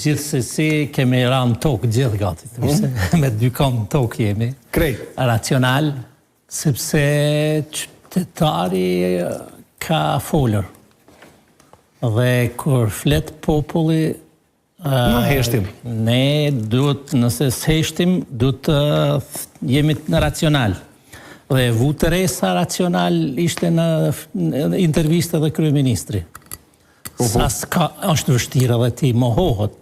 Gjithsesi kemi ra në tokë gjithë gati, mm. me dy këmbë në tokë jemi. Krejt. Racional, sepse qytetari ka folur. Dhe kur flet populli, Na heshtim. Ne duhet, nëse s'heshtim, duhet të jemi racional. Dhe vutë re sa racional ishte në intervistë edhe kryeministri. Po, po. Sa s'ka, është vështirë edhe t'i mohohet.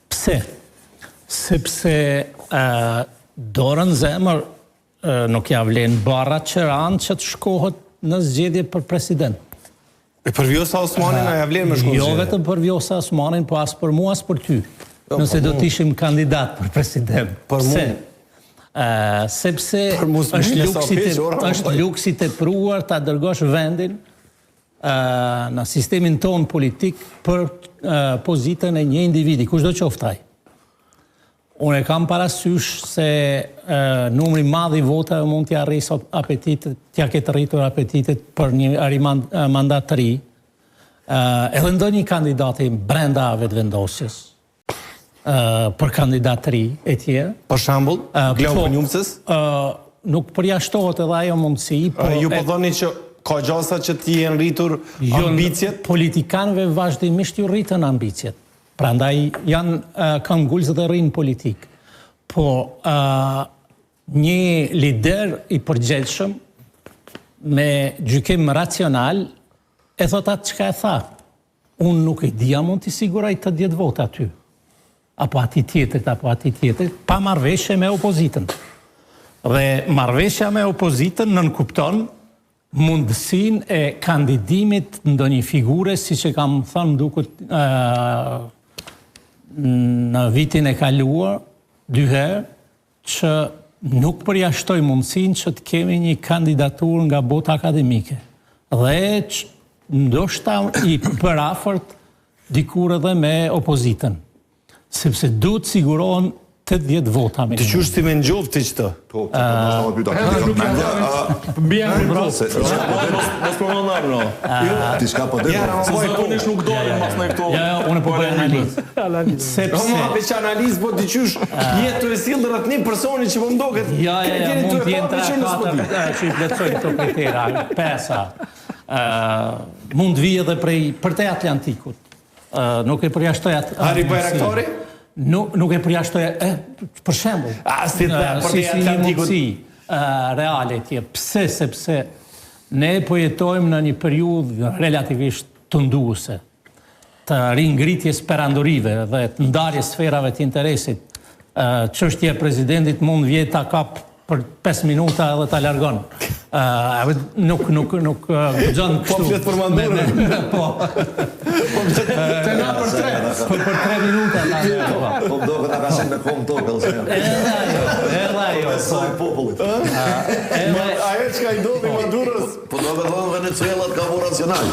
Pse? Sepse dorën n'zemër nuk ja vlen barra që ranë që të shkohet në zgjedhje për president. E për Vjosa Osmanin a ja vlen me shku Jo vetëm për Vjosa Osmanin, po as për mua, as për ty. Jo, Nëse do të ishim kandidat për president. Për Pse? Sepse është luks i është luks i tepruar ta dërgosh vendin në sistemin tonë politik për pozitën e një individi, kushdo qoftë ai. Unë e kam parasysh se numri i madh i votave mund t'ia rrisë apetitet, t'ia ketë rritur apetitet për një mandat të ri. Edhe ndonjë kandidati brenda Vetëvendosjes për kandidat të ri e tjerë. Për shembull, Glauk po, Konjufcës? Nuk përjashtohet edhe ajo mundësi, po ju po thoni që ka gjasa që t'i jenë rritur jo, ambiciet? Politikanëve vazhdimisht ju rriten ambiciet. Prandaj janë këmbëngulës dhe rrinë n'politikë. Po një lider i përgjegjshëm me gjykim racional e thotë atë çka e tha. Unë nuk e di a mund t'i siguroj 80 vota aty, apo atij tjetrit, apo atij tjetrit, pa marrëveshje me opozitën. Dhe marrëveshja me opozitën nënkupton mundësinë e kandidimit ndonjë figure, siç e kam thënë më duket në vitin e kaluar, dy herë, që nuk përjashtoj mundësinë që të kemi një kandidaturë nga bota akademike. Dhe që ndoshta i përafërt dikur edhe me opozitën. Sepse duhet të sigurohen 80 vota minimum. Ti qysh si me njoft ti qëtë? Po, po, po, po, po, Mbi emrin po. Mos po më marr no. Diçka po del. Se zakonisht nuk dalin mas në këto. Jo, jo, unë po bëj analizë. Sepse Po më veç analizë, po ti qysh je tu e sjell rreth një personi që po më duket. Jo, jo, jo, mund të jenë 3 4 që i plotësojnë këto kritera, pesa. Ë, mund të vijë edhe prej përtej Atlantikut. Nuk e përjashtoj atë. Ari Bajraktari? Nuk, nuk e përjashtoj, e, për shembull. A, si the, përtej Atlantikut. Si reale tje. Pse, sepse ne po jetojmë në një periudhë relativisht tunduese të ringritjes perandorive dhe të ndarjes sferave të interesit. Çështja e presidentit mund vjen ta kap për 5 minuta edhe ta largon. Ë nuk nuk nuk guxon kështu. Po flet për Madurën. Po. Po flet të na për tre. Po për 3 minuta ta. Po do të ka qenë me kom tokë ose jo. Edhe ajo, edhe ajo. Besoj popullit. Edhe ajo çka i ndodhi Madurës. Po do të thonë Venezuela të ka bërë racional.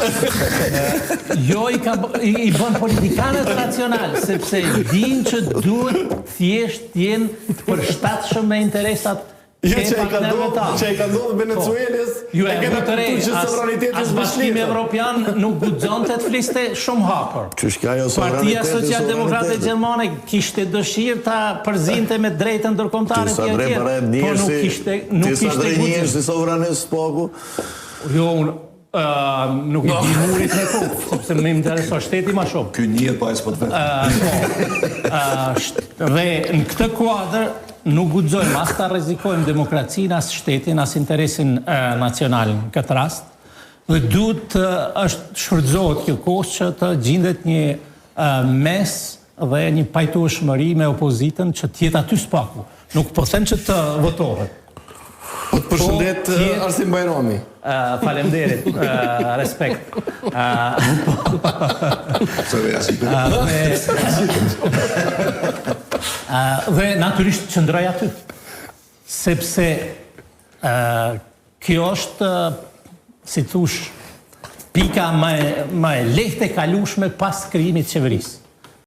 Jo i ka i bën politikanët racional sepse dinë që duhet Thjesht të jenë të përshtatshëm me interesat Jo e që i ka ndodhur, që i ka ndodhur Venezuelës, po. jo, e kena kuptu që sovraniteti është Bashkimi Evropian nuk guxonte të fliste shumë hapur. Qysh ka ajo Partia Socialdemokrate Gjermane kishte dëshirë ta përzinte me drejtën ndërkombëtare etj etj. Po nuk kishte nuk kishte guxim. Ti sa sovranist paku? Jo, unë Nuk i di murit me kokë, sepse më intereson shteti ma shumë. Ky njihet pa e s'po të vetë. Po. Dhe në këtë kuadër nuk guxojmë as ta rrezikojmë demokracinë, as shtetin, as interesin nacional në këtë rast. Dhe duhet të është shfrytëzohet kjo kohë që të gjindet një mes dhe një pajtueshmëri me opozitën që të jetë aty së paku. Nuk po them që të votohet. Po të përshëndet po, Arsim Bajrami. Faleminderit, respekt. Dhe natyrisht qëndroj aty. Sepse kjo është si thush pika më e, më e lehtë e kalueshme pas krijimit të qeverisë.